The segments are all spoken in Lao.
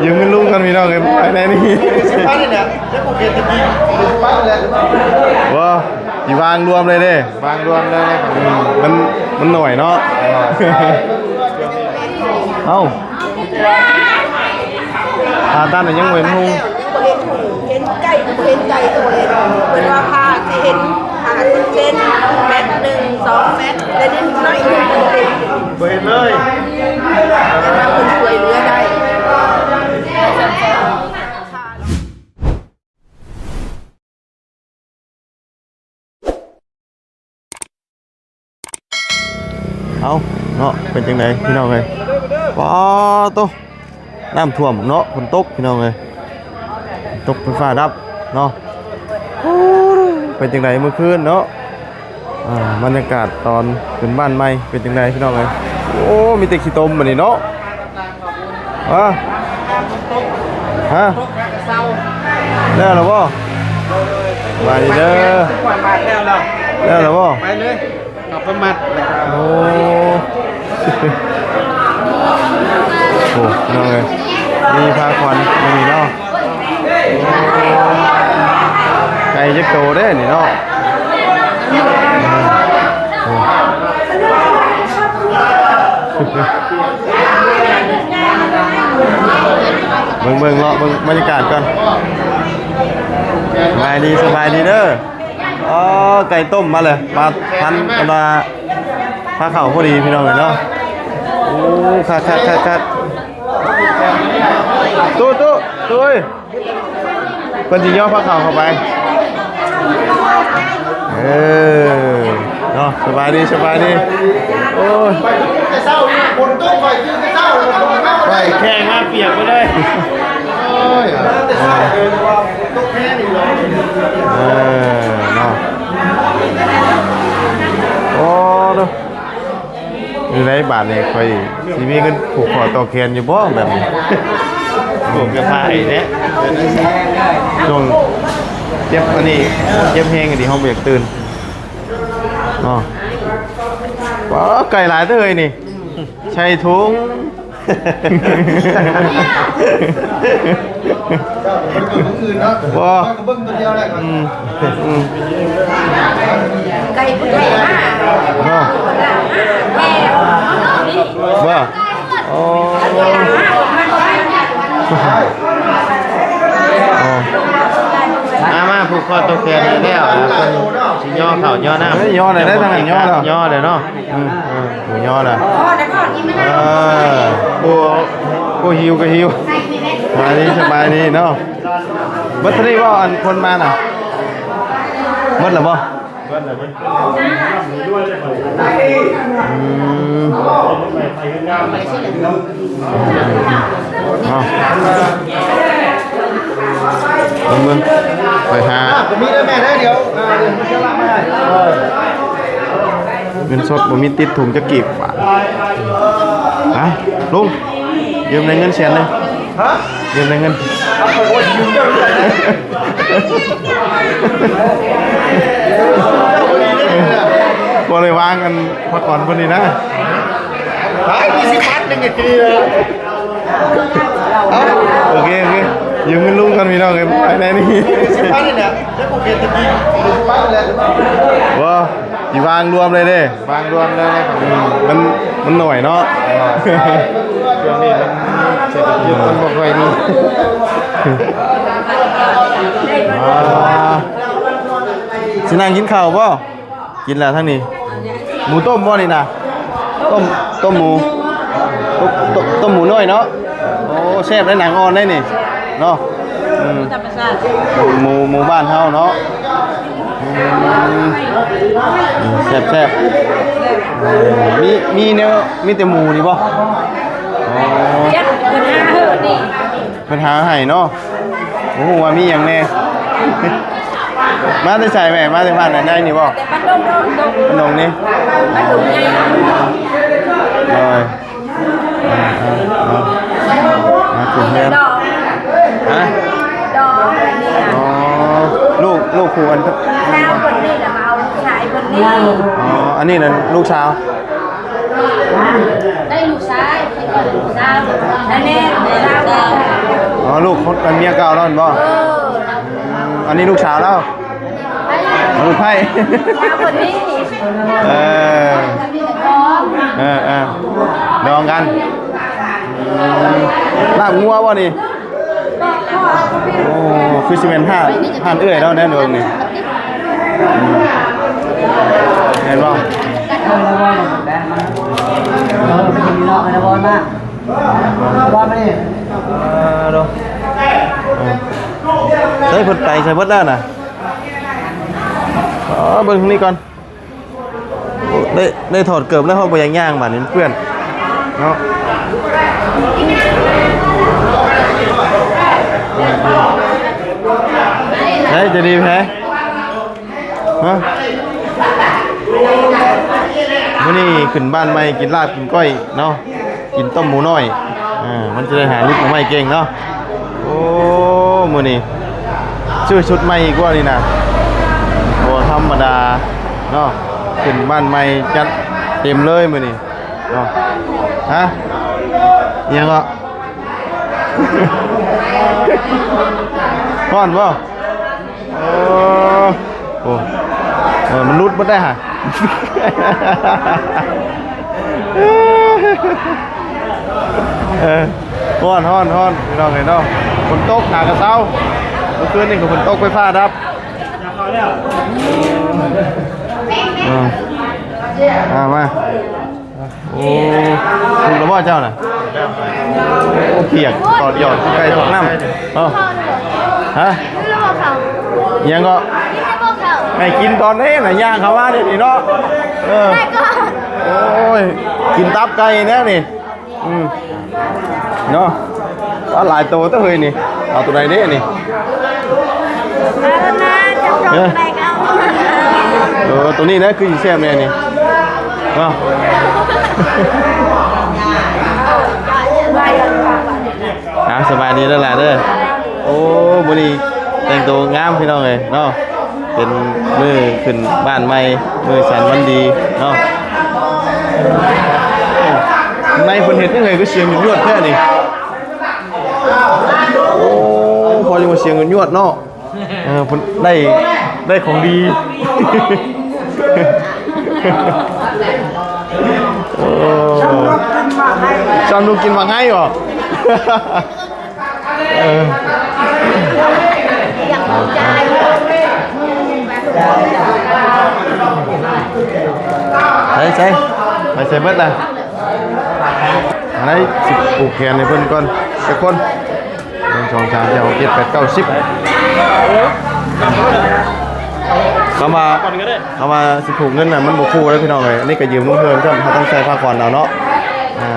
ຢືມເງິນລຸງກ່ອນພີ່ນ້ອງເອີຍ ໄປແນວນີ້ ສິບພັນນີ້ແຫຼະ ໄດ້ປູກເຂດຈະມີສິບພັນແຫຼະ ບໍ່ ຊິວາງລວມເລີຍເດ້ ວາງລວມເລີຍ ອືມ ມັນ ມັນໜ້ອຍເນາະ ເອົ້າ ຜ່າຕັດແລ້ວຍັງບໍ່ເຫັນຫຸ່ງ ເຫັນໃກ້ກໍບໍ່ເຫັນ ໃກ້ກໍບໍ່ເຫັນ ເພິ່ນວ່າຜ່າຊິເຫັນ ຜ່າເຊັນ ແມັດໜຶ່ງ ສອງແມັດ ແຕ່ນີ້ນ້ອຍໜຶ່ງ ບໍ່ເຫັນເລີຍ ແຕ່ວ່າເພິ່ນຊ່ວຍເຫຼືອໄດ້. ເອົ້າເນາະ ເປັນຈັ່ງໃດພີ່ນ້ອງເອີຍ ປາໂຕ ນ້ຳຖ້ວມເນາະ ຝົນຕົກພີ່ນ້ອງເອີຍ ຕົກ ໄຟຟ້າດັບເນາະ ເປັນຈັ່ງໃດມື້ຄືນເນາະ ອ່າ ບັນຍາກາດຕອນຂຶ້ນບ້ານໃໝ່ເປັນຈັ່ງໃດພີ່ນ້ອງເອີຍ ໂອ້ ມີແຕ່ຂີ້ຕົມບັດນີ້ເນາະ. ຮະ ຮະ ແລ້ວລະບໍ່? ສະບາຍດີເດີ ແລ້ວລະບໍ່? ໄປເລີຍ ເອົາໄປມັດ ໂອ້ ໂອ້ ນ້ອງເອີຍ ມີພາຂວັນມື້ນີ້ເນາະ ໄກ່ຈັກໂຕເດ້ນີ້ເນາະ ໂອ້ ເບິ່ງ ເບິ່ງ ເລາະເບິ່ງບັນຍາກາດກ່ອນ ສະບາຍດີ ສະບາຍດີເດີ ອໍ ໄກ່ຕົ້ມມາເລີຍ ມາທັນ ອັນວ່າ ພາເຂົ້າພໍດີພີ່ນ້ອງເອີຍເນາະ ໂອ້ ຄັກໆໆໆ ຕູ້ໆ ຕູ້ເອີຍ ເພິ່ນຊິຍໍພາເຂົ້າເຂົ້າໄປ ເອີ ເນາະ ສະບາຍດີ ສະບາຍດີ ໂອ້ຍ ໄປແຂ່ງມາປຽກໄປເລີຍ ໂອ້ຍ ເອີ ເນາະ ໂອ້ ຢູ່ໃນບາດນີ້ຂ້ອຍຊິມີເງິນຜູກຄໍຕໍ່ແຂນຢູ່ບໍ່ແບບນີ້ ຜູກກະພາຍແຫຼະ ຊ່ວງເຈັບອັນນີ້ ເຈັບແຮງອັນນີ້ ເຮົາບໍ່ຢາກຕື່ນເນາະ ວ້າ ໄກ່ຫຼາຍເດີເຮີ້ຍນີ້ ໃສ່ຖົງ ບໍ່ ເບິ່ງຕົວດຽວແລ້ວ ອືມ ອືມ ໄກ່ຜູ້ໃຫຍ່ມາ ບໍ່ ບໍ່ ໂອ້ ມາ ມາ ຜູກຄໍຕໍ່ແຂນແລ້ວ ເພິ່ນຊິຍໍເຂົ້າຍໍນ້ຳ ເອີ ຍໍໄດ້ ໄດ້ທາງນັ້ນຍໍແລ້ວ ຍໍແລ້ວເນາະ. ອືມ ເອີ ໝູຍໍລະ ເອີ ຜູ້ ຜູ້ຫິວກໍຫິວ ສະບາຍດີ ສະບາຍດີເນາະ ເບິດເທົ່ານີ້ບໍ່ ອັນຄົນມານະ ເບິດລະບໍ່? ອືມ ເອົາ ເບິ່ງ ເບິ່ງ ໄປຫາ ອ່າ ບໍ່ມີເດີແມ່ເດີ ດຽວ ອ່າ ດຽວເຮົາຈະລະມາໃຫ້ ເງິນສົດບໍ່ມີຕິດຖົງຈັກກີບບາດ ຮະ ລຸງ ຢືມແດ່ເງິນແສນໜຶ່ງ ຮະ ຢືມແດ່ເງິນ ບໍ່ໄດ້ວາງອັນ ພາກອນເພິ່ນນີ້ນະ ໄດ້ ມີສິບພັນໜຶ່ງກະຄື ໂອເຄ ໂອເຄ ຢືມເງິນລຸງກ່ອນພີ່ນ້ອງເອີຍ ໄປແນວນີ້ ສິບພັນນີ້ແຫຼະ ໄດ້ປູກເຂດຈະມີສິບພັນແຫຼະ ບໍ່ ຊິວາງລວມເລີຍເດ້ ວາງລວມເລີຍ ອືມ ມັນ ມັນໜ້ອຍເນາະ ເອີ ຊ່ວງນີ້ມັນເສດຖະກິດມັນບໍ່ຄ່ອຍດີ ອ່າ ຊິນັ່ງກິນເຂົ້າບໍ່? ກິນແລ້ວທາງນີ້ ໝູຕົ້ມບໍ່ນີ້ນະ? ຕົ້ມ ຕົ້ມໝູ ຕົ້ມ ຕົ້ມ ຕົ້ມໝູນ້ອຍເນາະ ໂອ້ ແຊບໄດ໋ ໜັງອ່ອນໄດ໋ນີ້ເນາະ ອືມ ໝູ ໝູບ້ານເຮົາເນາະ ອືມ ແຊບໆ ມີ ມີແນວ ມີແຕ່ໝູນີ້ບໍ່? ອໍ ເພິ່ນຫາເຮີດນີ້ ເພິ່ນຫາໃຫ້ເນາະ ບໍ່ຮູ້ວ່າມີຫຍັງແດ່ ມາແຕ່ໃສແມ່? ມາແຕ່ບ້ານອັນໃດນີ້ບໍ່? ແຕ່ບ້ານດົງ ດົງ ດົງ ບ້ານດົງນີ້ ບ້ານດົງໃຫຍ່ ໂດຍ ມາຂຶ້ນເຮືອນ ດອງ ຮະ? ດອງ ອໍ ລູກ ລູກຜູ້ອັນ ສາວຄົນນີ້ລະມາເອົາລູກຊາຍຄົນນີ້ ອໍ ອັນນີ້ນະລູກສາວ ໄດ້ລູກຊາຍ ໃຫ້ກ່ອນລູກສາວ ອັນແມ່ລູກສາວ ລູກຄົນເມຍເກົ່າລາວແມ່ນບໍ່? ເອີ ອັນນີ້ລູກສາວລາວ ລູກໃຜ? ເອີ ເອີ ເອີ ດອງກັນ. ອືມ ລາບງົວບໍ່ນີ້? ໂອ້ ຄືຊິແມ່ນຮ້ານ ຮ້ານເອື້ອຍລາວແນ່ດອງນີ້. ອືມ ແມ່ນບໍ່? ເອີ ເອີ ເອີ ໃສ່ເພິ່ນໄປໃສ່ເບິດແລ້ວນະ. ເອີ ເບິ່ງທາງນີ້ກ່ອນ. ໄດ້ ໄດ້ຖອດເກີບແລ້ວ ເຮົາບໍ່ຢາກຍ່າງບາດນີ້ ມັນເປື້ອນເນາະ. ໃສ ໃຈດີແທ້ ຮະ? ມື້ນີ້ຂຶ້ນບ້ານໃໝ່ ກິນລາບກິນກ້ອຍເນາະ. ກິນຕົ້ມໝູນ້ອຍ ເອີ ມັນຈະໄດ້ຫາຫຼຸດໜໍ່ໄມ້ເກັ່ງເນາະ. ໂອ້ ມື້ນີ້ຊື້ຊຸດໃໝ່ອີກວ່ານີ້ນະ ບໍ່ທຳມະດາເນາະ. ຂຶ້ນບ້ານໃໝ່ຈັດເຕັມເລີຍມື້ນີ້ເນາະ. ຮະ ອີຫຍັງເກາະ? ຮ້ອນບໍ່? ເອີ ໂອ້ ເອີ ມັນຫຼຸດໝົດໄດ໋ຫະ. ເອີ ຮ້ອນ ຮ້ອນ ຮ້ອນ ພີ່ນ້ອງເອີຍເນາະ. ຝົນຕົກຫາກະເຊົາ ເມື່ອຄືນນີ້ກໍຝົນຕົກ ໄຟຟ້າດັບ. ເອີ ມາ ມາ. ໂອ້ ຖືກແລ້ວບໍ່ເຈົ້ານະ? ໂອ້ ປຽກຕອດຢອດຄືໄກ່ຕົກນ້ຳເນາະ. ຮະ? ອີຫຍັງເກາະ? ໃຫ້ກິນຕອນໃດນະ? ຍ່າງເຂົ້າມາເດນີ້ເນາະ. ເອີ ໂອ້ຍ ກິນຕັບໄກ່ແນວນີ້. ອືມ ເນາະ. ປາ ຫຼາຍໂຕເຕີເຮີ້ຍນີ້. ເອົາໂຕໃດເດ້ນີ້? ເອີ ໂຕນີ້ນະ ຄືຊິແຊບແນ່ນີ້ເນາະ. ອ່າ ສະບາຍດີເດີຫຼານເດີ. ໂອ້ ມື້ນີ້ແຕ່ງໂຕງາມພີ່ນ້ອງເອີຍເນາະ. ເປັນມື້ຂຶ້ນບ້ານໃໝ່ ມື້ສັນວັນດີເນາະ. ໃນເພິ່ນເຮັດຈັ່ງໃດຄືສຽງຫຍວດໆແທ້ນີ້? ໂອ້ ພໍຈັ່ງວ່າສຽງຫຍວດໆເນາະ. ເອີ ເພິ່ນໄດ້ ໄດ້ຂອງດີ. ໂອ້ ຊ່ຳລູກກິນໝາກໄຮບໍ່? ເອີ ໃສ່ ໃສ່ ໄປໃສ່ເບິດລະ. ອັນໃດ ຊິຜູກແຂນໃຫ້ເພິ່ນກ່ອນຈັກຄົນ. ໜຶ່ງ ສອງ ສາມ ສີ່ ຫົກ ເຈັດ ແປດ ເກົ້າ ສິບ. ຄຳວ່າ ຄຳວ່າຊິຜູກເງິນນະ ມັນບໍ່ຄູ່ເດ້ພີ່ນ້ອງເອີຍ. ອັນນີ້ກໍຢືມລຸງເທີນຊ້ຳ ເຮົາຕ້ອງໃສ່ຜ້າຂວັນເອົາເນາະ. ອ່າ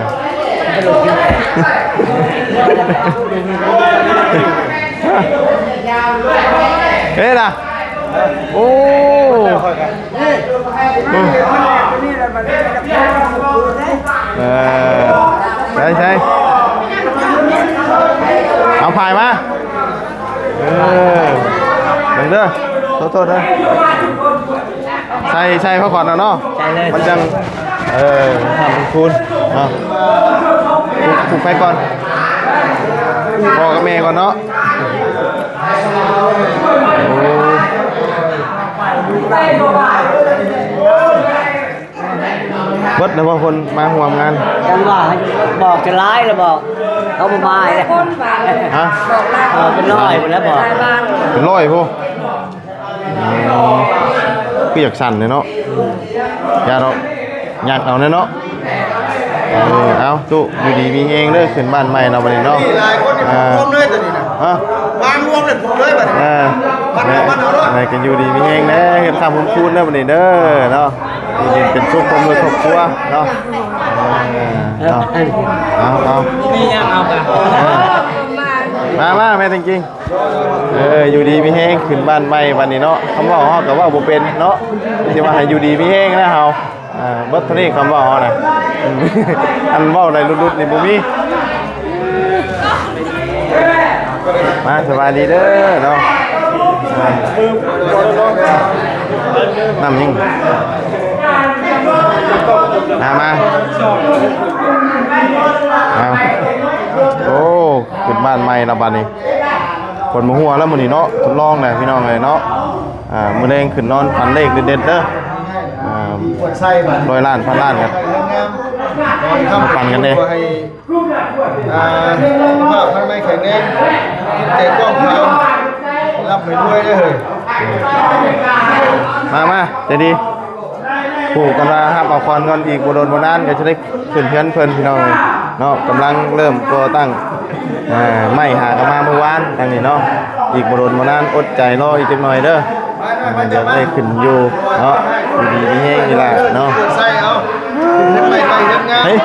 ເອີລະ. ໂອ້ ອືມ ເອີ ໃສ່ ໃສ່ ເອົາພາຍມາ. ເອີ ເບິ່ງເດີ ໂທດໆເດີ. ໃສ່ ໃສ່ຜ້າຂວັນເອົາເນາະ. ໃສ່ເລີຍ ມັນຈັ່ງ ເອີ ທຳບຸນຄູນເນາະ. ຜູກ ຜູກໃຜກ່ອນ? ພໍ່ກັບແມ່ກ່ອນເນາະ. ໂອ້ ເບິດແລ້ວບໍ່ຄົນມາຮ່ວມງານ? ຈັ່ງວ່າບອກຈະຫຼາຍແລ້ວບອກ ເຂົາບໍ່ມາແລ້ວ. ຮະ? ເອີ ເປັນຮ້ອຍພຸ້ນແລ້ວບອກ. ເປັນຮ້ອຍພຸ້ນ. ອືມ ຄືຢາກສັ່ນແດ່ເນາະ. ຢ່າດອກ ຍັກເອົາແດ່ເນາະ. ເອີ ເອົາ ຕູ້ ຢູ່ດີມີແຮງເດີ ຂຶ້ນບ້ານໃໝ່ເນາະ ບັດນີ້ເນາະ. ມີຫຼາຍຄົນນີ້ ອ່າ ລວມເລີຍຕົວນີ້ນະ. ຮະ? ວາງລວມເລີຍ ເລີຍບັດນີ້. ເອີ ແມ່ນ ແມ່ນ ກໍຢູ່ດີມີແຮງແດ່ ເຮືອນຄ້ຳຄູນໆເດີ ບັດນີ້ເດີເນາະ. ຢູ່ເຢັນເປັນສຸກ ຄອບຄົວເນາະ. ເອີ ເອົາ ເອົາ ເອົາ ມີຫຍັງເອົາກັນ. ເອີ ມາ ມາ ແມ່ນຈິງ. ເອີ ຢູ່ດີມີແຮງ ຂຶ້ນບ້ານໃໝ່ບັດນີ້ເນາະ. ຄຳເວົ້າເຮົາກໍເວົ້າບໍ່ເປັນເນາະ ມີແຕ່ວ່າໃຫ້ຢູ່ດີມີແຮງນະເຮົາ. ອ່າ ເບິດເທົ່ານີ້ຄຳເວົ້າເຮົານະ. ອັນເວົ້າໄດ້ຫຼຸດໆນີ້ບໍ່ມີ. ມາ ສະບາຍດີເດີເນາະ. ອ່າ ນ້ຳຍັງ ມາ ມາ ເອົາ ໂອ້ ຂຶ້ນບ້ານໃໝ່ລະບາດນີ້ ຄົນບໍ່ຫົວແລ້ວມື້ນີ້ເນາະ ທົດລອງແຫຼະພີ່ນ້ອງເອີຍເນາະ. ອ່າ ມື້ແລງຂຶ້ນນອນຝັນເລກເດັດໆເດີ ອ່າ ຮ້ອຍລ້ານ ພັນລ້ານກັນ ມາປັນກັນເດ້. ອ່າ ສຸຂະພາບພາຍໃນແຂງແຮງ ຈິດໃຈກວ້າງຂວາງ ຮ່ຳໃຫ້ລວຍເດີເຮີ້ຍ. ມາ ມາ ໃຈດີ ຜູ້ກັນວ່າຮັບເອົາຂວັນກ່ອນ ອີກບໍ່ດົນບໍ່ນານກໍຈະໄດ້ຂຶ້ນເຮືອນເພິ່ນພີ່ນ້ອງເອີຍເນາະ. ກຳລັງເລີ່ມກໍ່ຕັ້ງ ອ່າ ໄມ້ຫາກັນມາມື້ວານທາງນີ້ເນາະ. ອີກບໍ່ດົນບໍ່ນານ ອົດໃຈລໍອີກຈັກໜ່ອຍເດີ ອ່າ ດຽວໄດ້ຂຶ້ນຢູ່ເນາະ. ຢູ່ດີມີແຮງນີ້ລະເນາະ ເຮີ້ຍ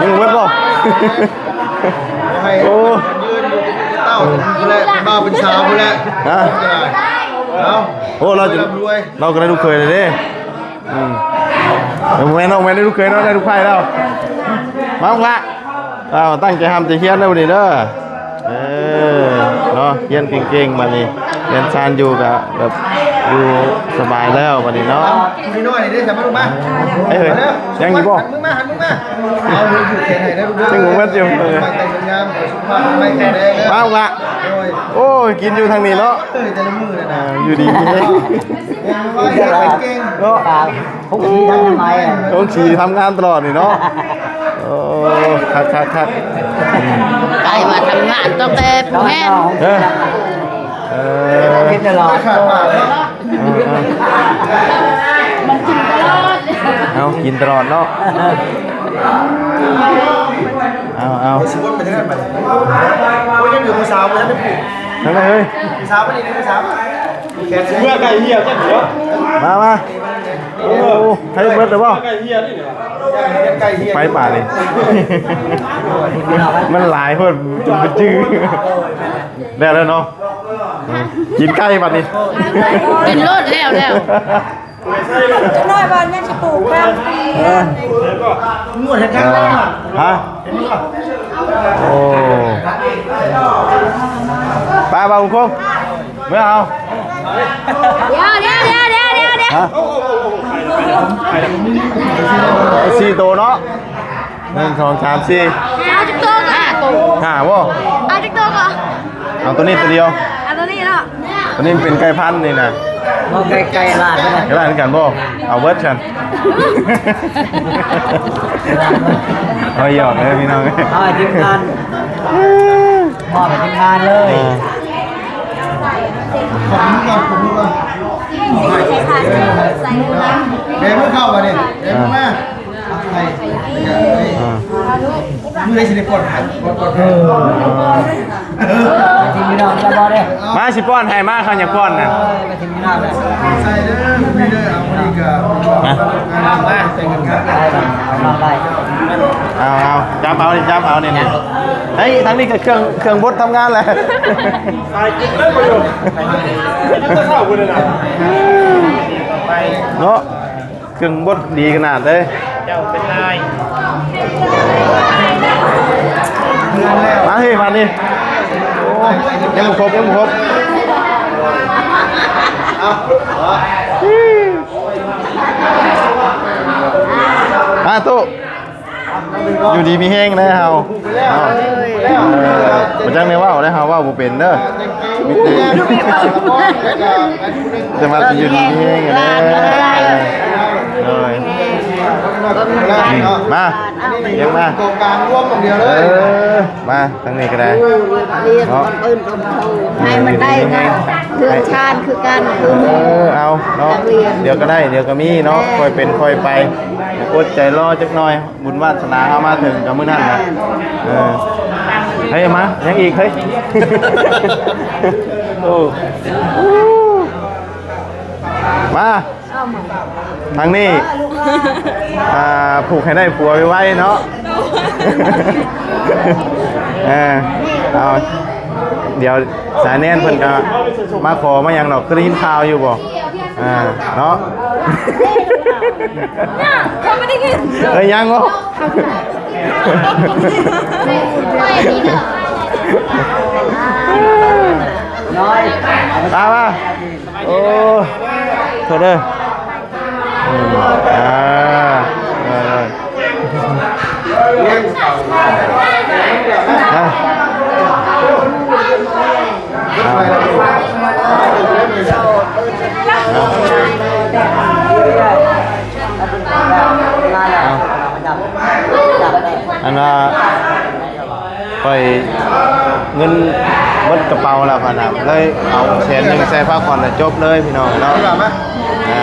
ຍັງບໍ່ເບິດບໍ່? ໂອ້ ເປັນບ່າວເປັນສາວພຸ້ນແຫຼະ ຮະ ເອົາ ໂອ້ ລາວຈະ ລາວກໍໄດ້ລູກເຂີຍແລ້ວເດ້. ອືມ ແມ່ນ ແມ່ນລູກເຂີຍເນາະ ໄດ້ລູກໃພ້ແລ້ວ. ມາ ບັກຫຼ້າ ເອົາ ຕັ້ງໃຈຮ່ຳໃຈຮຽນເດີມື້ນີ້ເດີ. ເອີ ເນາະ ຮຽນເກັ່ງໆ ບາດນີ້ ຮຽນຊານຢູ່ກະແບບຢູ່ສະບາຍແລ້ວບາດນີ້ເນາະ. ເອີ ຍັງຢູ່ບໍ່? ຍັງບໍ່ເບິດຢູ່ ເອີ ມາ ບັກຫຼ້າ ໂອ້ຍ ກິນຢູ່ທາງນີ້ເນາະ ຢູ່ດີມີແຮງເນາະ. ໂອ້ ໂຮງສີທຳງານຕະຫຼອດນີ້ເນາະ. ໂອ້ ຄັກໆໆ ໄກ່ວ່າທຳງານຕັ້ງແຕ່ຜູ້ແຮງ ເອີ ເອີ ກິນຕະຫຼອດ ເອີ ເອີ ມັນກິນຕະຫຼອດ ເອົາ ກິນຕະຫຼອດເນາະ. ເອົາ ເອົາ ໂອ້ຍ ຍັງຢູ່ຜູ້ສາວບໍ່ທັນໄດ້ ນັ້ນເອີຍ ຜູ້ສາວບໍ່ໄດ້ ຜູ້ສາວ ເມື່ອໄກ່ເຫຍຈັກເດີ ມາ ມາ. ໂອ້ ໃຫ້ເບິດແລ້ວບໍ່? ໄປປ່ານີ້ ມັນຫຼາຍໂພດ ຈົນບໍ່ຈື່. ແລ້ວແລ້ວເນາະ ກິນໄກ່ບັດນີ້ ກິນໂລດ ແລ້ວແລ້ວ. ຈັກໜ້ອຍວ່າຍັງຊິປູກບາງປີ ເອີ ງວດເຮັດທາງ ຮະ? ໂອ້ ໄປ ບ່າວບຸນຄົງ ເມື່ອເອົາ ດຽວ ດຽວ ຮະ? ສີ່ໂຕເນາະ ໜຶ່ງ ສອງ ສາມ ສີ່ ເອົາຈັກໂຕກໍຫ້າໂຕ ຫ້າບໍ່? ເອົາຈັກໂຕກໍ ເອົາໂຕນີ້ໂຕດຽວ ເອົາໂຕນີ້ເນາະ ໂຕນີ້ມັນເປັນໄກ່ພັນນີ້ນະ ບໍ່ ໄກ່ ໄກ່ລາດ ໄກ່ລາດຄືກັນບໍ່? ເອົາເບິດຊັ້ນ ເອົາຫຍອກເດີພີ່ນ້ອງ ເອົາໃຫ້ທີມງານ ມອບໃຫ້ທີມງານເລີຍ. ເອີ ແບມືເຂົ້າບາດນີ້ ແບມືມາ ອ່າ ມື້ໃດຊິໄດ້ປ້ອນໃຫ້ ປ້ອນ ປ້ອນໃຫ້ ເອີ ມາ ຊິປ້ອນໃຫ້ ມາ ເຂົາຢາກປ້ອນນະ ເອີ ມາ ໃສ່ເດີ ມີເດີ ອາ ມື້ນີ້ກໍ ມາ ເອົາ ເອົາ ຈັບເອົານີ້ ຈັບເອົານີ້ ນີ້ ເຮີ້ຍ ທາງນີ້ກໍເຄື່ອງ ເຄື່ອງບົດທຳງານແຫຼະ ສາຍກິນເລີຍບໍ່ຢູ່ ແຕ່ເຊົ້າພຸ້ນນະ ເນາະ. ເຄື່ອງບົດດີຂະໜາດເດ້ ເຈົ້າເປັນນາຍ ມາເຮີ້ຍ ມານີ້ ໂອ້ ຍັງບໍ່ຄົບ ຍັງບໍ່ຄົບ ມາຕູ້ ຢູ່ດີມີແຮງເດີເຮົາ ເອີ ບໍ່ຈັກແນວເວົ້າເດີ ເຮົາເວົ້າບໍ່ເປັນເດີ ມີແຕ່ ແຕ່ວ່າຢູ່ດີມີແຮງເດີ ໂດຍ ມາ ຍັງມາ ເອີ ມາ ທາງນີ້ກໍໄດ້ ເນາະ ໃຫ້ມັນໄດ້ເງິນເດືອນຊານຄືກັນ ເອີ ເອົາເນາະ ດຽວກໍໄດ້ ດຽວກໍມີເນາະ ຄ່ອຍເປັນຄ່ອຍໄປ ອົດໃຈລໍຈັກໜ່ອຍ ບຸນວາດສະໜາເຮົາມາເຖິງກໍມື້ນັ້ນນະ ເອີ ເຮີ້ຍ ມາ ຍັງອີກ ເຮີ້ຍ ໂອ້ ມາ ທາງນີ້ ອ່າ ຜູກໃຫ້ໄດ້ຜົວໄວໆເນາະ ເອີ ເອົາ ດຽວສາຍແນນເພິ່ນກໍມາຂໍມາຫຍັງດອກ ຄືໄດ້ຍິນຂ່າວຢູ່ບໍ່? ອ່າ ເນາະ ເອີ ຍັງບໍ່? ມາ ມາ. ໂອ້ ໂທດເດີ ອືມ ອ່າ ເອີ ເອີ ມາ. ອ່າ ຂ້ອຍເງິນເບິດກະເປົາແລ້ວ ຂ້ອຍນະ ເລີຍເອົາແສນໜຶ່ງໃສ່ພາຂວັນ ແລ້ວຈົບເລີຍພີ່ນ້ອງເນາະ. ອ່າ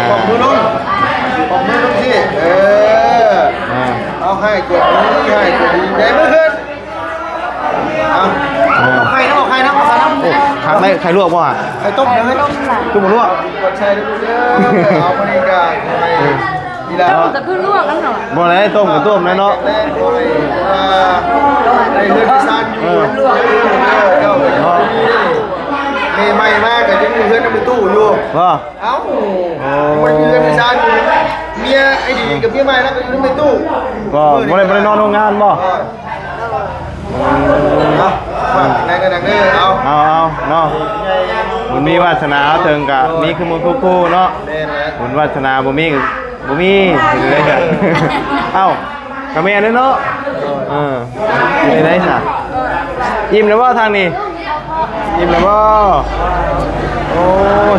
ປອບມືລົງ ປອບມືລົງຊິ ເອີ ອ່າ ເອົາ ໃຫ້ກວດດີ ໃຫ້ກວດດີ ໄດ້ມື້ຄືນ. ເອົາ ເອີ ເອົາໄຂ່ນຳ ເອົາໄຂ່ນຳ ເອົາໄຂ່ນຳ. ໂອ້ ຄັກເດ້ ໄຂ່ລວກບໍ່ຫະ? ໄຂ່ຕົ້ມເດ້ ຕົ້ມລວກ ກວດໃສ່ເດີລູກເດີ. ເອົາ ມື້ນີ້ກະ ເອີ ນີ້ລະ ຕົ້ມກະຄືລວກນັ້ນເນາະ. ບໍ່ໄດ້ ຕົ້ມກະຕົ້ມແລ້ວເນາະ. ໄດ້ເຮືອນໄດ້ຊານຢູ່ ເອີ ເຈົ້າກະຍັງບໍ່ມີເດ້. ແມ່ໃໝ່ມາກະຍັງຢູ່ເຮືອນນຳແມ່ຕູ້ຢູ່. ບໍ່? ເອົ້າ ໂອ້ ບໍ່ໄດ້ມີເຮືອນມີຊານຢູ່. ເມຍໄອ້ດີກັບເມຍໃໝ່ລາວກະຢູ່ນຳແມ່ຕູ້. ບໍ່ ບໍ່ໄດ້ ບໍ່ໄດ້ນອນໂຮງງານບໍ່? ເອີ ເອົາ ເອົາ ເອົາເນາະ ບຸນມີວາສະໜາເຖິງກະມີຄືໝູ່ຄູ່ເນາະ. ແມ່ນແຫຼະ ບຸນວາສະໜາບໍ່ມີກະບໍ່ມີ. ເອົ້າ ກະແມ່ນເດ້ເນາະ. ເອີ ເປັນໄດສະ ອີ່ມແລ້ວບໍ່ທາງນີ້? ອີ່ມແລ້ວບໍ່? ໂອ້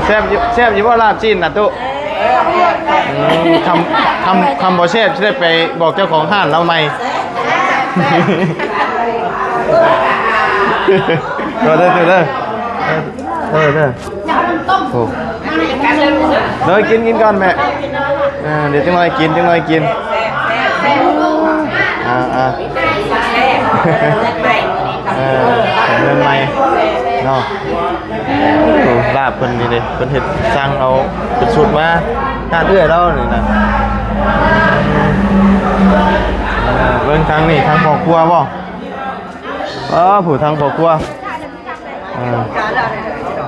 ແຊບຢູ່ ແຊບຢູ່ບໍ່ລາບຊີ້ນນະຕຸ? ອືມ ຄຳ ຄຳ ຄຳບໍ່ແຊບຊິໄດ້ໄປບອກເຈົ້າຂອງຮ້ານລາວໃໝ່. ໂທດເດີ ໂທດເດີ ໂທດເດີ. ໂອ້ ເດີ ກິນ ກິນກ່ອນແມ່. ເອີ ດຽວຈັກໜ້ອຍກິນ ຈັກໜ້ອຍກິນ. ອ່າ ອ່າ ເອີ ເຮືອນໃໝ່ເນາະ. ໂອ້ ລາບເພິ່ນນີ້ເດ້ ເພິ່ນເຮັດສັ່ງເອົາເປັນຊຸດມາຮ້ານເອື້ອຍລາວນີ້ນະ. ເອີ ເບິ່ງທາງນີ້ ທາງພໍ່ຄົວບໍ່? ອໍ ຜູ້ທາງພໍ່ຄົວ ອ່າ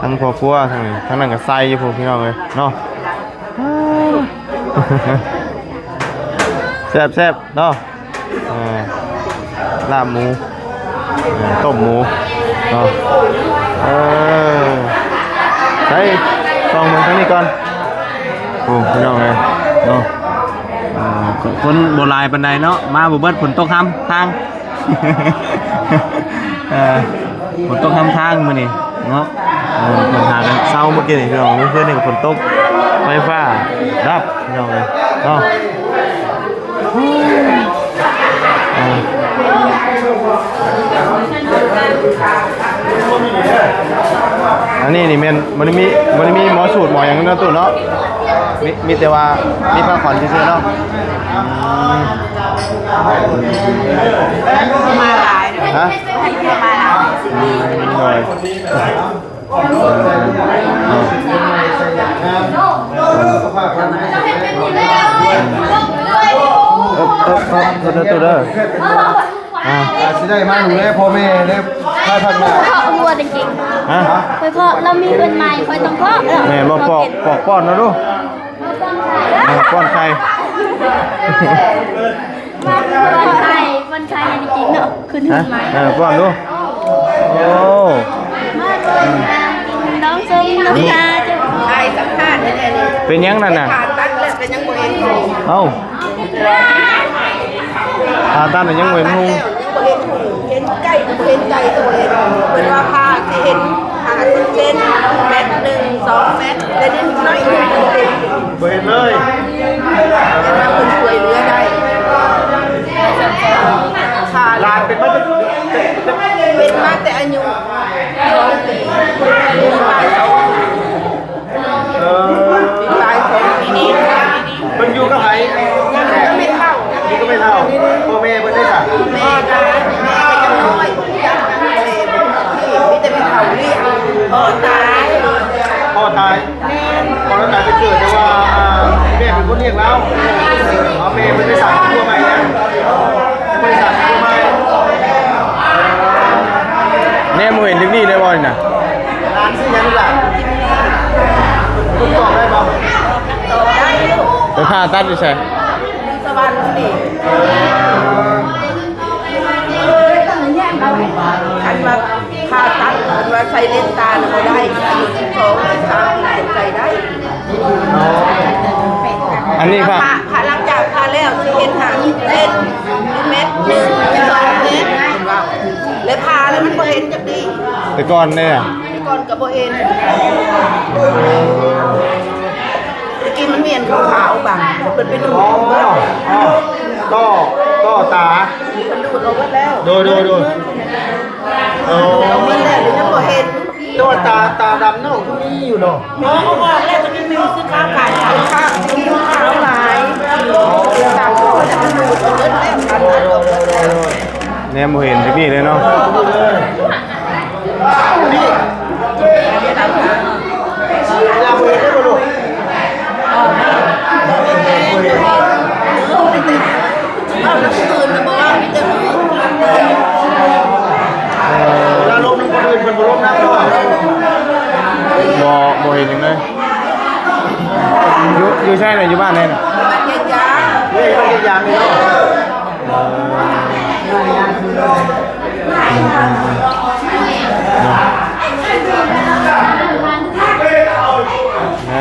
ທັງຄອບຄົວທັງນີ້ ທັງນັ້ນກະໃສ່ຢູ່ພຸ້ນພີ່ນ້ອງເອີຍເນາະ. ແຊບໆເນາະ ເອີ ລາບໝູ ເອີ ຕົ້ມໝູເນາະ. ເອີ ໃສ່ ສ່ອງເບິ່ງທາງນີ້ກ່ອນ. ໂອ້ ພີ່ນ້ອງເອີຍເນາະ ເອີ ຄົນບໍ່ຫຼາຍປານໃດເນາະ ມາບໍ່ເບິດ ຝົນຕົກຮຳທາງ. ເອີ ຝົນຕົກຮຳທາງມື້ນີ້ເນາະ. ເອີ ເພິ່ນຫາກັນເຊົາມື້ກີ້ນີ້ພີ່ນ້ອງ ມື້ຄືນນີ້ກະຝົນຕົກ ໄຟຟ້າດັບພີ່ນ້ອງເອີຍເນາະ. ເອີ ອັນນີ້ນີ້ແມ່ນບໍ່ໄດ້ມີ ບໍ່ໄດ້ມີໝໍສູດໝໍຫຍັງເນາະຕູ້ເນາະ ມີ ມີແຕ່ວ່າມີພາຂວັນຊື່ໆເນາະ. ອືມ ມາຫຼາຍເນາະ ຮະ ມາຫຼາຍ ອືມ ໂດຍ ເອີ ເອີ ເອີ ເດີຕູ້ເດີ. ອ່າ ອາດຊິໄດ້ມາດູແລພໍ່ແມ່ໃນພາຍພາກໜ້າ. ເພາະຫົວຈິງໆ ຮະ ຂ້ອຍເພາະລາວມີເຮືອນໃໝ່ ຂ້ອຍຕ້ອງເພາະ. ແມ່ນບໍ່? ປອກ ປອກປ້ອນເນາະລູກ ອ່າ ປ້ອນໄຂ່ ປ້ອນໄຂ່ ປ້ອນໄຂ່ໃຫ້ກິນເນາະ ຂຶ້ນເຮືອນໃໝ່. ເອີ ປ້ອນດູ. ໂອ້ ນ້ອງຊົມນ້ອງຕາ ເປັນຫຍັງນັ້ນນະ? ຜ່າຕັດແລ້ວກະຍັງບໍ່ເຫັນ. ເອົ້າ ຜ່າຕັດແລ້ວຍັງບໍ່ເຫັນຫຸ່ງ ຍັງບໍ່ເຫັນຫຸ່ງ ເຫັນໃກ້ກະບໍ່ເຫັນ ໃກ້ກະບໍ່ເຫັນ. ເພິ່ນວ່າຜ່າຊິເຫັນຫ້າສິບເຊັນ ແມັດໜຶ່ງ ສອງແມັດ ແຕ່ນີ້ນ້ອຍໜຶ່ງກະບໍ່ເຫັນ ບໍ່ເຫັນເລີຍ. ແຕ່ວ່າເພິ່ນຊ່ວຍເຫຼືອໄດ້ ຫຼານເປັນມາ ເປັນມາແຕ່ອາຍຸສອງປີ ປີປາຍສອງປີ. ເອີ ປີປາຍສອງປີນີ້ ເພິ່ນຢູ່ກັບໃຜ? ຢູ່ກັບແມ່ເຖົ້າ ຢູ່ກັບແມ່ເຖົ້າ. ພໍ່ແມ່ເພິ່ນໄດ້ສະ? ແມ່ກະ ແມ່ກະຍັງນ້ອຍ ບໍ່ຮູ້ຈັກນະ ແມ່ບໍ່ຮູ້ຈັກ ມີແຕ່ແມ່ເຖົ້າລ້ຽງ. ພໍ່ຕາຍ ພໍ່ຕາຍ ພໍ່ລາວຕາຍແຕ່ເກີດ ແຕ່ວ່າ ອ່າ ແມ່ເປັນຄົນລ້ຽງລາວ. ເອົາ ແມ່ເພິ່ນໄດ້ສາມຄົວໃໝ່ແລ້ວ ແມ່ເພິ່ນໄດ້ສາມຄົວໃໝ່. ແນມບໍ່ເຫັນຈັກນີ້ເລີຍບໍ່ນີ້ນະ? ຫຼານຊື່ຫຍັງລູກຫຼານ? ເພິ່ນຕອບໄດ້ບໍ່? ຕອບໄດ້ລູກ. ໄປຜ່າຕັດຢູ່ໃສ? ຢູ່ສະຫວັນພຸ້ນເດ. ຄັນວ່າຜ່າຕັດ ຄັນວ່າໃສ່ເລນຕານະບໍ່ໄດ້ ອາຍຸສິບສອງ ສິບສາມ ໃສ່ໄດ້. ອັນນີ້ ຖ້າ ຖ້າ ຖ້າຫຼັງຈາກຜ່າແລ້ວຊິເຫັນຫ້າສິບເຊັນ ແມັດໜຶ່ງ ສອງແມັດ ເພິ່ນເວົ້າ. ແລະ ຜ່າແລ້ວມັນບໍ່ເຫັນຈັກດີ. ແຕ່ກ່ອນເດ້? ແຕ່ກ່ອນກະບໍ່ເຫັນ. ແຕ່ກີ້ມັນມີອັນຂາວໆບາງ ເພິ່ນໄປດູດ. ອໍ ອໍ ຕໍ່ ຕໍ່ຕາ ເພິ່ນດູດອອກໝົດແລ້ວ. ໂດຍ ໂດຍ ໂດຍ. ເອີ ດູດອອກໝົດແລ້ວ ຍັງບໍ່ເຫັນ. ແຕ່ວ່າຕາ ຕາດຳນ້ອງຄືມີຢູ່ເນາະ. ບໍ່ ເຂົາບອກແລ້ວ ຈະມີໜຶ່ງຄືຂາວຂາຍ ຂາວຂາວຫຼາຍ ຕາຂາວ ແລ້ວເພິ່ນດູດອອກໝົດແລ້ວ. ແນມບໍ່ເຫັນຈັກນີ້ເລີຍເນາະ. ເວລາລົມນຳຄົນອື່ນ ເພິ່ນບໍ່ລົມນຳເນາະ. ບໍ່ ບໍ່ເຫັນຫຍັງເລີຍ. ຢູ່ ຢູ່ໃສນະ? ຢູ່ບ້ານໃດນະ? ເອີ ຢູ່ບ້ານເຈັດຢາງນີ້ເນາ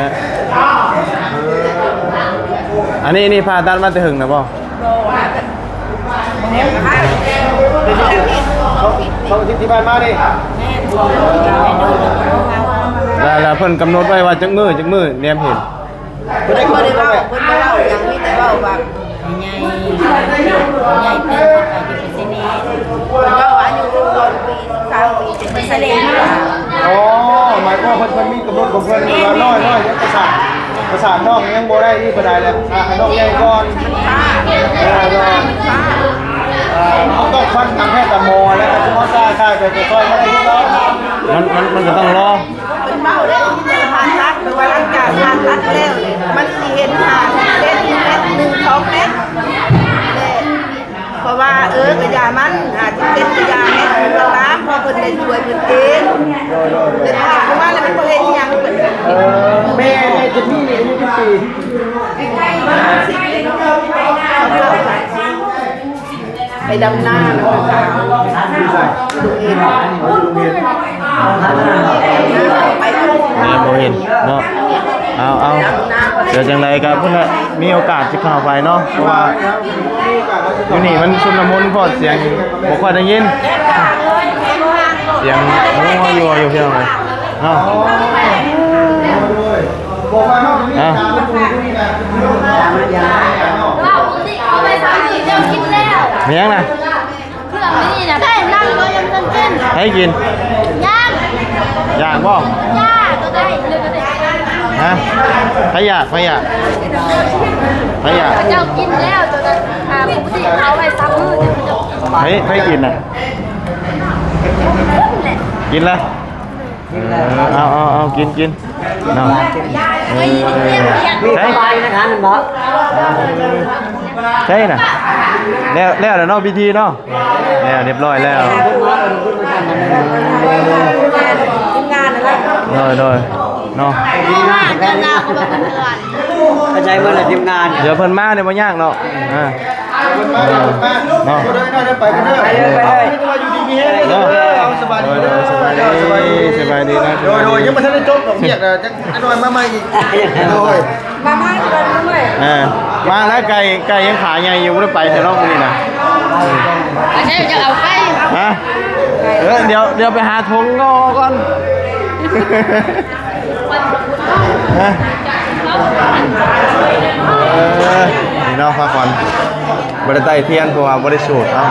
ະ. ອັນນີ້ ນີ້ຜ່າຕັດມາແຕ່ເຖິງນະບໍ່? ສອງອາທິດທີ່ຜ່ານມານີ້. ແລ້ວ ແລ້ວເພິ່ນກຳນົດໄວ້ວ່າຈັກມື້ ຈັກມື້ແນມເຫັນ? ເພິ່ນບໍ່ໄດ້ເວົ້າ ເພິ່ນບໍ່ເວົ້າຫຍັງ ມີແຕ່ເວົ້າວ່າໃຫ້ໃຫຍ່ ໃຫຍ່ຂຶ້ນ ເພິ່ນກໍຈະເປັນເສນີ. ເພິ່ນເວົ້າວ່າອາຍຸສິບສອງປີ ສິບສາມປີ ຈະເປັນເສນີ. ອໍ ໝາຍຄວາມວ່າເພິ່ນ ເພິ່ນມີກຳນົດຂອງເພິ່ນວ່າ ນ້ອຍ ນ້ອຍ ຍັງປະສານ ປະສານນ້ອງຍັງບໍ່ໄດ້ນີ້ປານໃດແຫຼະ. ອ່າ ໃຫ້ນ້ອງໃຫຍ່ກ່ອນ. ເອີ ເອີ ຕ້ອງຟັງທາງແພດຕາໝໍ ແລ້ວກໍຊິມາຊ້າຂາຍໄປ ກໍຊ່ອຍບໍ່ໄດ້ຄືເກົ່າ. ມັນ ມັນ ມັນກໍຕ້ອງລໍ. ເພິ່ນເວົ້າແລ້ວ ຜ່າຕັດ ແປວ່າຫຼັງຈາກຜ່າຕັດແລ້ວນີ້ ມັນຊິເຫັນຫ້າສິບເຊັນ ເມັດໜຶ່ງ ສອງເມັດ ແລະ ເພາະວ່າ ເອີ ກະຢາມັນ ຫ້າສິບເຊັນ ກະຢາເມັດໜຶ່ງ ກໍຕາມ ເພາະເພິ່ນໄດ້ຊ່ວຍເພິ່ນເອງ. ແຕ່ຜ່າເຂົ້າມາແລ້ວມັນບໍ່ເຫັນອີ່ຫຍັງ. ເອີ ແມ່ ແມ່ເຈນນີ້ນີ້ອາຍຸຈັກປີ? ໄປດຳນານຳເຂົາ. ແມ່ນບໍ່ເຫັນເນາະ. ເອົາ ເອົາ ດຽວຈັ່ງໃດກໍພຸ້ນແຫຼະ ມີໂອກາດຊິເຂົ້າໄປເນາະ ເພາະວ່າຢູ່ນີ້ມັນຊຸນລະມຸນໂພດ ສຽງບໍ່ຄ່ອຍໄດ້ຍິນ ສຽງ ໂອ້ຍ ຢູ່ ຢູ່ ພີ່ນ້ອງເອີຍເນາະ. ອ່ະ ເວົ້າເຂົາໄປສາມມື້ເຈົ້າກິນແລ້ວ. ມີຫຍັງນະ? ເຄື່ອງນີ້ນະ ໄດ້ນັ່ງກໍຍັງເພິ່ນກິນ. ໃຜກິນ? ຍັງ. ຢາກບໍ່? ຢາກກໍໄດ້ ເລີຍກໍໄດ້. ຮະ? ໃຜຢາກ? ໃຜຢາກ? ໃຜຢາກ? ເຈົ້າກິນແລ້ວ ເຈົ້ານະ ອ່າ ປົກກະຕິເອົາໄວ້ສາມມື້ ເຈົ້າ ໃຜ ໃຜກິນນະ? ກິນແລ້ວ. ເອີ ເອົາ ເອົາ ເອົາ ກິນ ກິນເນາະ. ເອີ ມີສະບາຍໃນຄັນບໍ່? ໃຊ່ນະ ແລ້ວ ແລ້ວແລ້ວເນາະ ພິທີເນາະ ແລ້ວຮຽບຮ້ອຍແລ້ວ. ໂດຍ ໂດຍ ເນາະ ເຂົ້າໃຈເບິດແລ້ວທີມງານ. ດຽວເພິ່ນມານີ້ບໍ່ຍາກເນາະ. ອ່າ ເນາະ ໄປເດີ ໄປເດີ ໄປເດີ ຢູ່ດີມີແຮງເດີ. ສະບາຍດີເດີ ສະບາຍດີ ສະບາຍດີນະ. ໂດຍ ໂດຍ ຍັງບໍ່ທັນໄດ້ຈົບດອກວຽກນະ ຈັກໜ້ອຍມາໃໝ່ອີກ. ໂດຍ ມາໃໝ່ ເອີ ມາແລ້ວ ໄກ່ ໄກ່ຍັງຂາໃຫຍ່ຢູ່ ບໍ່ໄດ້ໄປໃສເນາະມື້ນີ້ນະ. ບໍ່ໃຊ່ຈະເອົາໄກ່ ຮະ? ເອີ ດຽວ ດຽວໄປຫາຖົງເອົາກ່ອນ. ຮະ? ເອີ ນີ້ເນາະ ພາຂວັນບໍ່ໄດ້ໄຕ້ທຽນ ເພາະວ່າບໍ່ໄດ້ສູດເອົາ.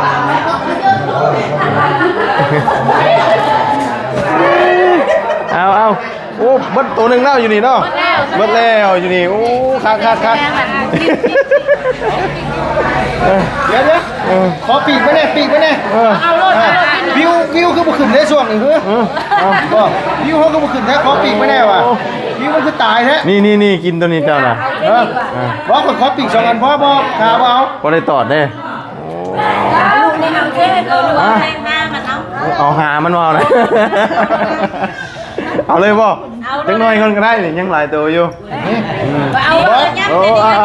ເອົາ ເອົາ ໂອ້ ເບິດໂຕໜຶ່ງແລ້ວຢູ່ນີ້ເນາະ. ເບິດແລ້ວ ເບິດແລ້ວຢູ່ນີ້. ໂອ້ ຄັກ ຄັກ ຄັກ. ເອີ ດຽວ ດຽວ ເອີ ຂໍປີກມາແດ່ ປີກມາແດ່. ເອີ ເອົາໂລດ ເອົາໂລດ. ວິວ ວິວຄືບໍ່ຂຶ້ນເດ້ຊ່ວງນີ້ ເອີ ເອີ ເອົາ ບໍ່ ວິວເຮົາຄືບໍ່ຂຶ້ນແທ້ ຂໍປີກມາແດ່ວ່າ. ໂອ້ ວິວມັນຄືຕາຍແທ້. ນີ້ ນີ້ ກິນໂຕນີ້ເຈົ້ານະ. ເອີ ເອີ ບໍ່ ຂໍ ຂໍປີກສອງອັນພໍບໍ່? ຂາບໍ່ເອົາ ບໍ່ໄດ້ຕອດເດ້. ລູກນີ້ເອົາເດ້ ເອົາລູກ ເອົາຫາມັນເອົາ ເອົາຫາມັນເອົານະ. ເອົາເລີຍບໍ່? ເອົາເລີຍ ຈັກໜ້ອຍກ່ອນກໍໄດ້ນີ້ ຍັງຫຼາຍໂຕຢູ່. ເອົາ ເອົາ ເອົາ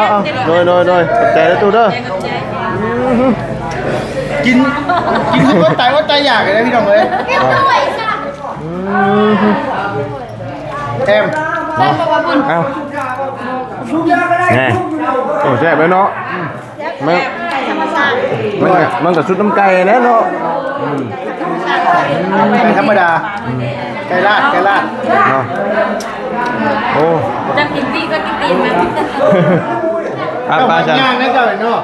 ເອົາ ໂດຍ ໂດຍ ໂດຍ ຂອບໃຈເດີຕູ້ເດີ. ກິນ ກິນຄືອົດຕາຍ ອົດຕາຍຢາກເລີຍພີ່ນ້ອງເອີຍ. ແອມ ເອົາ ເອົາ ແນ່ ໂອ້ ແຊບເລີຍເນາະ. ມັນ ມັນກໍ ມັນກໍສຸດນ້ຳໄກ່ແຫຼະເນາະ. ໄກ່ທຳມະດາ ໄກ່ລາດ ໄກ່ລາດເນາະ. ໂອ້ ຈັກກິນປີກ ກໍກິນຕີນມັນ. ໄປໆ ຈ້າ ຍ່າງນະເຈົ້າເນາະ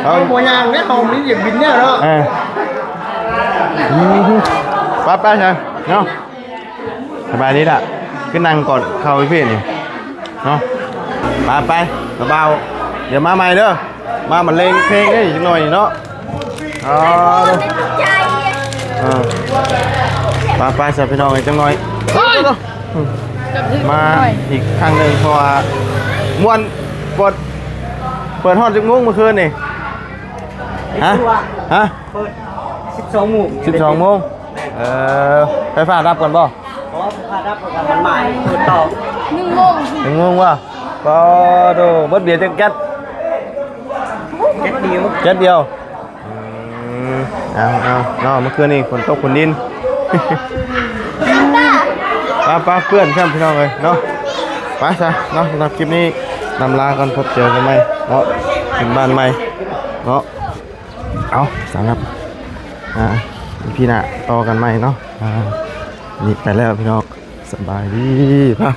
ເຮົາບໍ່ຍ່າງເດ້ ເຮົາມີຢາກບິນແລ້ວເນາະ ເອີ ໄປໆ ຈ້າເນາະ ສະບາຍດີລະ ຄືນັ່ງກ່ອນເຂົ້າໄປພີ້ນີ້ເນາະ ໄປໆ ບ່າວ ດຽວມາໃໝ່ເດີ ມາບັນເລງເພງເດ້ຈັກໜ່ອຍນີ້ເນາະ ອໍ ເອີ ໄປໆ ຊະພີ່ນ້ອງເອີຍ ຈັກໜ່ອຍ ມາອີກຄັ້ງໜຶ່ງ ເພາະວ່າມ່ວນ ເປີດ ເປີດຮອດຈັກໂມງມື້ຄືນນີ້? ຮະ? ຮະ? ເປີດສິບສອງໂມງ ສິບສອງໂມງ ເອີ ໄຟຟ້າດັບກ່ອນບໍ່? ບໍ່ ໄຟຟ້າດັບ ເພິ່ນວ່າມັນໃໝ່ ເປີດຕໍ່ ໜຶ່ງໂມງ ໜຶ່ງໂມງບໍ່? ປາໂດ ເບິດເບຍຈັກແກັດ? ແກັດດຽວ ແກັດດຽວ ອືມ ເອົາ ເອົາ ເນາະ ເມື່ອຄືນນີ້ຝົນຕົກຝົນດິນ ປາ ປາ ເປື້ອນຊ້ຳ ພີ່ນ້ອງເອີຍເນາະ ໄປຊະເນາະ ສຳລັບຄລິບນີ້ ລຳລາກ່ອນ ພົບເຈີກັນໃໝ່ເນາະ ຂຶ້ນບ້ານໃໝ່ເນາະ ເອົາ ສຳລັບ ອ່າ ອີພີໜ້າຕໍ່ກັນໃໝ່ເນາະ ອ່າ ນີ້ໄປແລ້ວພີ່ນ້ອງ ສະບາຍດີ ພະ.